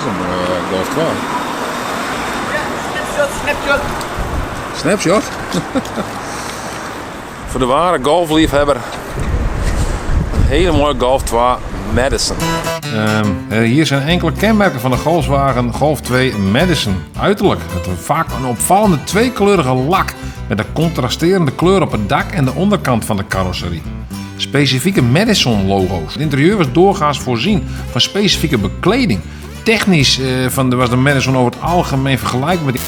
is een mooie Golf 2. Snapshot, snapshot. Snapshot? Voor de ware golfliefhebber. Een hele mooie Golf 2 Madison. Hier zijn enkele kenmerken van de Volkswagen Golf 2 Madison. Uiterlijk, het heeft vaak een opvallende tweekleurige lak met een contrasterende kleur op het dak en de onderkant van de carrosserie. Specifieke Madison-logo's. Het interieur was doorgaans voorzien van specifieke bekleding. Technisch was de Madison over het algemeen vergelijkbaar met die...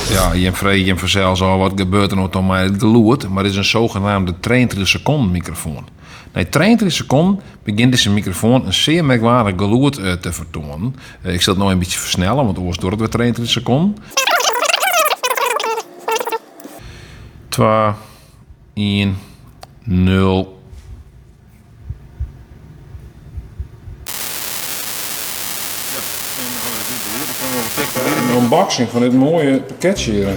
Ja, jim freegje jim fansels ôf, wat gebeurt der no toch mei it gelûd? Mar dit is in zogenaamde 23 sekonden mikrofoan. Nei 23 sekonden begjint dizze mikrofoan in sear merkwaardich gelûd eh, te fertoanen. Eh, ik sil it no in bytsje fersnelle, want oars duorret it wer 23 sekonden. 2, 1, 0. Een unboxing van dit mooie pakketje hier.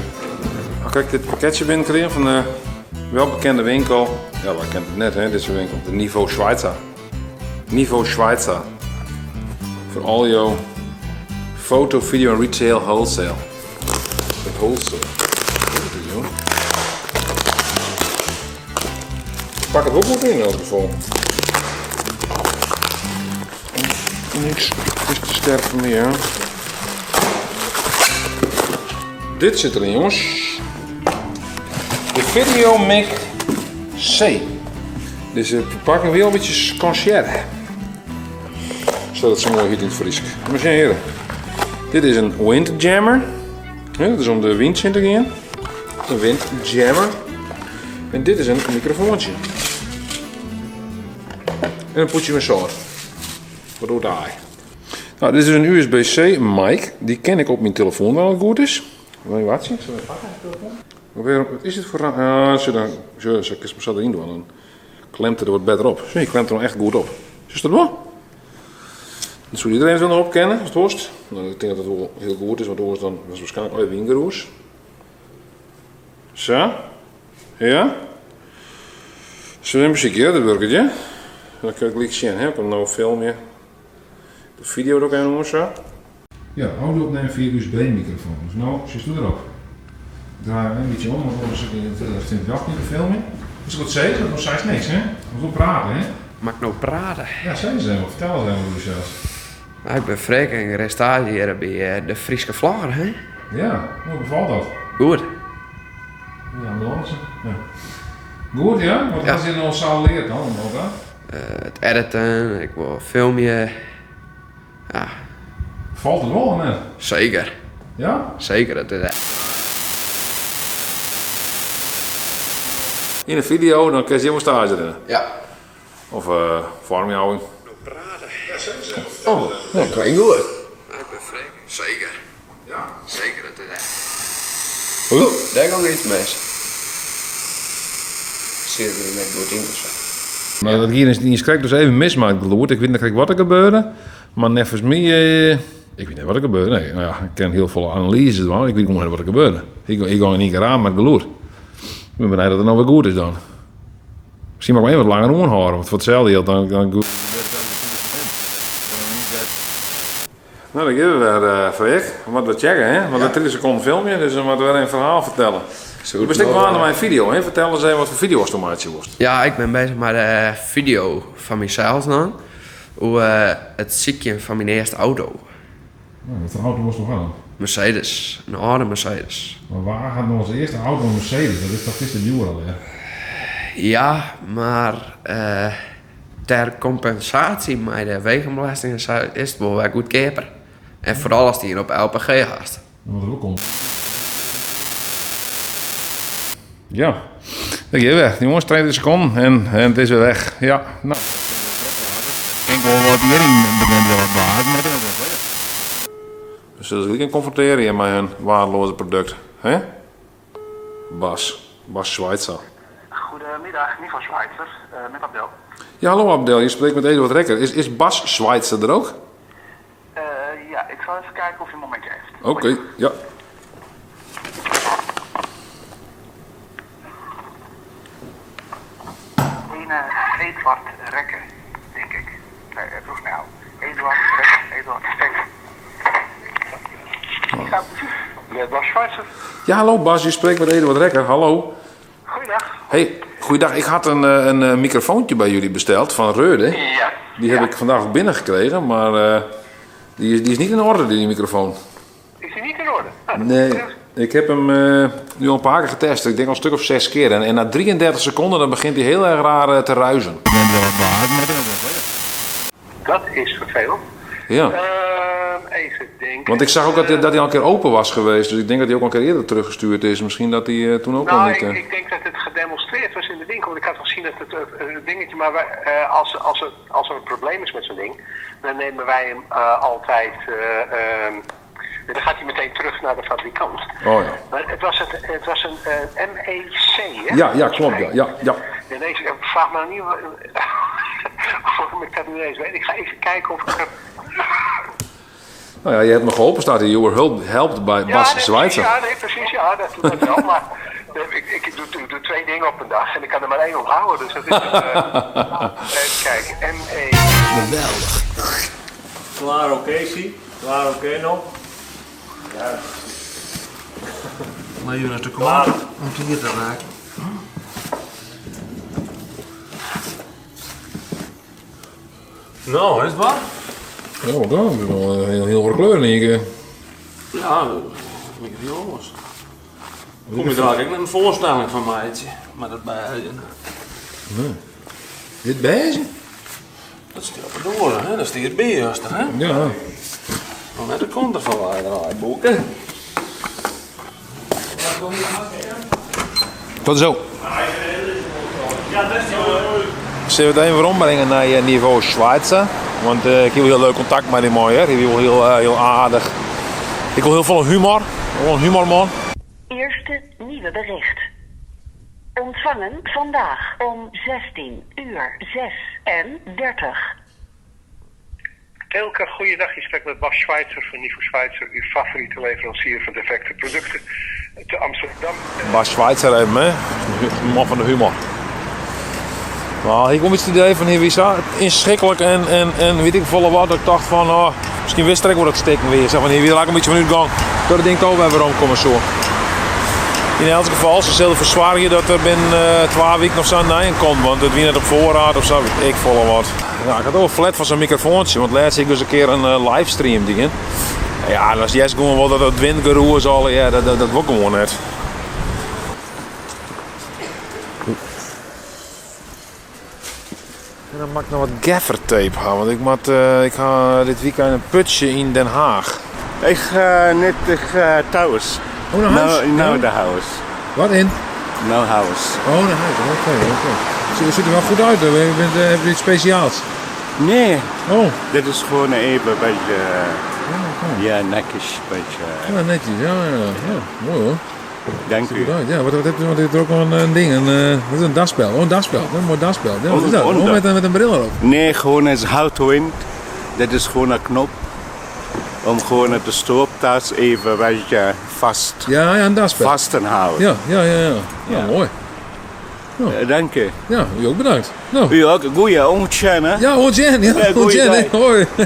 Kijk, dit pakketje binnenkregen van de welbekende winkel. Ja, wij kent het net, hè, deze winkel. De Niveau Schweizer. Niveau Schweizer. Voor al jouw foto, video en retail wholesale. Het wholesale. Wat is het, joh? Ik pak het ook goed in, in elk geval. Niks is te sterk voor mij, hè. Dit zit erin, jongens. De Videomic C. Deze verpakking wil een beetje concierge. Zodat het zo mooi heet in het Fries. Maar zien heren. Dit is een windjammer. Ja, dat is om de wind in te gaan. Een windjammer. En dit is een microfoontje. En een poetje met zout. Wat doet hij? Nou, dit is een USB-C mic. Die ken ik op mijn telefoon wel het goed is. Wil je wat zien? Zullen we pakken? Wat is dit voor een... Ah, zo dan, zo, zo, ik zo erin doen. Dan klemt het er wat beter op. Zie, je klemt er nog echt goed op. Is dat wel? Dat zou iedereen zo nog op kennen, als het worst. Nou, ik denk dat het wel heel goed is, want anders dan was het waarschijnlijk ooit wingeroes. Zo. Ja. Zo in muziek, ja, dat werkt, ja. Dan kan ik gelijk zien, hè. Ik kan nou filmen. De video er ook even zo. Ja, audio opnemen via USB-microfoon. Dus nou, zit u erop. Ik draai hem een beetje om, want anders vindt het wel niet te filmen. Is het goed zeker? Dan zei ze niks, hè? We moeten praten, hè? Mag ik nou praten? Ja, zei ze helemaal. Vertel eens even hoe zelfs. Nou, ik ben Freek en ik restaurage hier bij eh, de Fryske Vlogger, hè? Ja, hoe bevalt dat? Goed. Ja, ambulance. Ja. Goed, ja? Wat ja. je nou zo leerd dan? Wat, uh, het editen, ik wil filmen. Ja. Valt het wel, hè? Zeker. Ja? Zeker. Het is In een video, dan kun je helemaal stage erin. Ja. Of uh, vormjouwing. Oh, dat klinkt goed. Ik ben Freek. Zeker. Ja. Zeker, dat is echt. Oeh, daar ging iets mis. Zit er net goed in of zo. Maar dat hier is die schrik dus even mis, maar ik Ik weet niet wat er gebeurde. Maar neffens mij, eh, ik weet niet wat er gebeurde. Nee, nou ja, ik ken heel veel analyses, maar ik weet gewoon niet wat er gebeurde. Ik, ik ging in één keer aan met geloer. Ik ben blij dat het nou weer goed is dan. Misschien mag ik hem even wat langer oanhâlde, want voor hetzelfde geld dan, dan Nou, dan geven we weer, uh, Freek. We moeten wat checken, hè? Want ja. 30 seconden filmpje, dus we moeten weer een verhaal vertellen. Zo, bent ik aan mijn video, hè? Vertel eens even wat voor video was toen worst. Ja, ik ben bezig met de video van mezelf dan. Hoe uh, het ziekje van mijn eerste auto. Nou, wat voor auto was toch aan? Mercedes, een oude Mercedes. Maar waar gaat nou onze eerste auto een Mercedes? Dat is toch is de duur al, hè? Ja, maar uh, ter compensatie met de wegenbelasting is het wel weer goedkoper. En vooral als die op LPG gaat. Wat er ook komt. Ja, dan ga je weg. Jongens, 20 seconden en, en het is weer weg. Ja, nou. Ik wil wat hierin bekend wel wat, maar dat We zullen ze confronteren met hun waardeloze product. Hè? Bas. Bas Schweitzer. Goedemiddag, Nico Schweitzer, uh, met Abdel. Ja, hallo Abdel, je spreekt met Eduard Rekker. Is, is Bas Schweitzer er ook? Uh, ja, ik zal even kijken of hij een momentje heeft. Oké, okay, ja. Ene Eduard Rekker, denk ik. Nee, even snel. Eduard, Rekker, Eduard, Stekker. Ik ga precies. Met Bas Schweitzer. Ja, hallo Bas, je spreekt met Eduard Rekker. Hallo. Goeiedag. Hey, goeiedag. Ik had een microfoontje bij jullie besteld van Reude. Ja. Die heb ik vandaag ook binnengekregen, maar die is niet in orde, die microfoon. Is die niet in orde? Nou, dat Nee, is goed. ik heb hem nu al een paar keer getest. Ik denk al een stuk of 6 keer. En na 33 seconden dan begint hij heel erg raar te ruizen. Dat is vervelend. Ja. Even denken. Want ik zag ook dat hij al een keer open was geweest. Dus ik denk dat hij ook al een keer eerder teruggestuurd is. Misschien dat hij toen ook al Nou, niet... ik denk dat het gedemonstreerd was in de winkel. Want ik had al gezien dat het dingetje... Maar wij, als er een probleem is met zo'n ding... dan nemen wij hem altijd... dan gaat hij meteen terug naar de fabrikant. Oh ja. Maar het was een MEC, hè? Ja, ja, klopt. Ja, ja, ja. Ja, nee, ik vraag me niet waarom ik dat nu eens weet. Ik ga even kijken of ik er... Nou ja, je hebt me geholpen, staat hier. You were helped by Bas nee, Schweitzer. Ja, nee, precies. Ja, dat wel. Maar ik doe 2 dingen op een dag en ik kan er maar 1 onthouden. Dus dat is even kijken. ME. Geweldig. Klaar oké, zie. Klaar oké nog. Ja. Maar jullie te kwaad om het hier te raken. Nou, is het waar? Ja, wat dan? Dat is wel een heel wat kleur in één keer. Ja, dat vind ik heel anders. Kom je daar ook met een voorstelling van mij, maar dat bij. Nee. Dit beige? Dat is op de door, hè? Dat is hier bij, juist, hè? Ja. Maar net de kont ervan waar je boeken. Tot zo. Zullen we het even rondbrengen naar je niveau Schweitzer? Want ik heb heel leuk contact met die man, hè. Die wil heel aardig. Ik wil heel veel humor. Ik wil een humorman. Eerste nieuwe bericht. Ontvangen vandaag om 16:36. Elke goeiedag, je spreekt met Bas Schweitzer van Niveau Schweitzer, uw favoriete leverancier van defecte producten te Amsterdam. Bas Schweitzer even, hè? Man van de humor. Nou, hier komt iets het idee van hier, wie is dat? Inschikkelijk en weet ik veel wat. Dat ik dacht van, oh, misschien wist ik wel dat stikken weer. Zeg van hier, wie laat ik een beetje van uitgang. Dat het ding toch weer waarom komen zo. In elk geval, ze zullen verzwaren dat er binnen 2 weken of zo naar je komt. Want het wie net op voorraad of zo, weet ik volle wat. Nou, ik had ook een flat van zo'n microfoontje, want laatst ik dus een keer een livestream ding. Ja, dat is juist gewoon wel dat het windgeroer is al, ja, dat wordt gewoon net. En dan mag ik nog wat gaffertape houden, want ik ga dit weekend een putje in Den Haag. Ik ga net thuis. Oh, naar huis? Nou, Ja. de huis. Wat in? Nou, huis. Oh, naar huis. Oké, oké. Het ziet er wel goed uit, hoor. Heb je iets speciaals? Nee. Oh. Dit is gewoon even een beetje, Oh, oké. ja, netjes, een beetje. Ja, netjes. Ja, ja, ja. Mooi hoor. Dank Ziet u. er goed uit. Ja, wat heb je? Want je hebt er ook nog een ding. Wat is een daspel? Oh, een daspel. Een mooi daspel. Ja, wat is dat? Oh, met een bril erop. Nee, gewoon een houtwind. Dat is gewoon een knop. Om gewoon de stropdas even een beetje vast, Ja, ja, een daspel. vast te houden. Ja, ja, ja, ja. Ja, Ja. mooi. Ja. Dank u. Ja, u ook bedankt. Nou. U ook. Goeie ontjen, hè? Ja, ontjen. Ja, Ja, goeie ontjen, hè. dag. Hoi. Ja,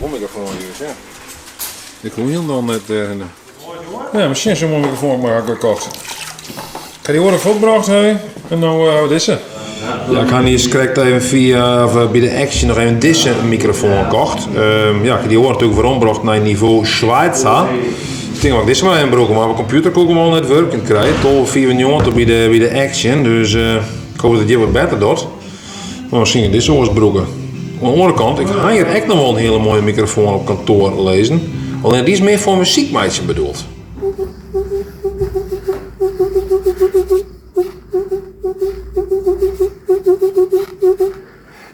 een microfoon hier, ja. Ik hoor heel dan net. Ja, misschien zo'n mooie microfoon maar ik gekocht. Ik heb die oren voortgebracht, hè. En nou, wat is ze? Ja, ik ga hier correct even via, of bij de Action nog even deze microfoon gekocht. Ja, ik heb die oren natuurlijk weer omgebracht naar niveau Schweitzer. Ik denk dat ik deze maar even broeken, maar op mijn computer kon ik hem al net werken krijgen. Tol 94 bij de Action, dus ik hoop dat het hier wat beter doet. Maar misschien deze oors broeken. Aan de andere kant, ik ga hier echt nog wel een hele mooie microfoon op kantoor lezen. Alleen die is meer voor muziekmeisje bedoeld.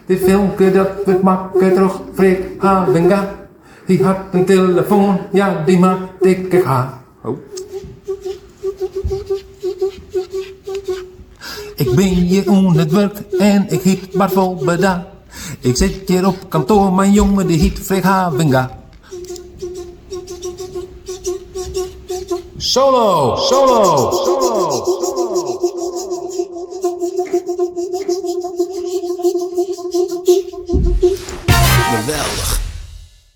Dit filmpje dat we maken terug Freek Havenga. Die had een telefoon, ja die maakte ik haar. Oh. Ik ben hier onder het werk en ik heet Bart Volbeda. Ik zit hier op kantoor, mijn jongen die heet Freek Havenga. Solo, solo, solo, solo. Geweldig.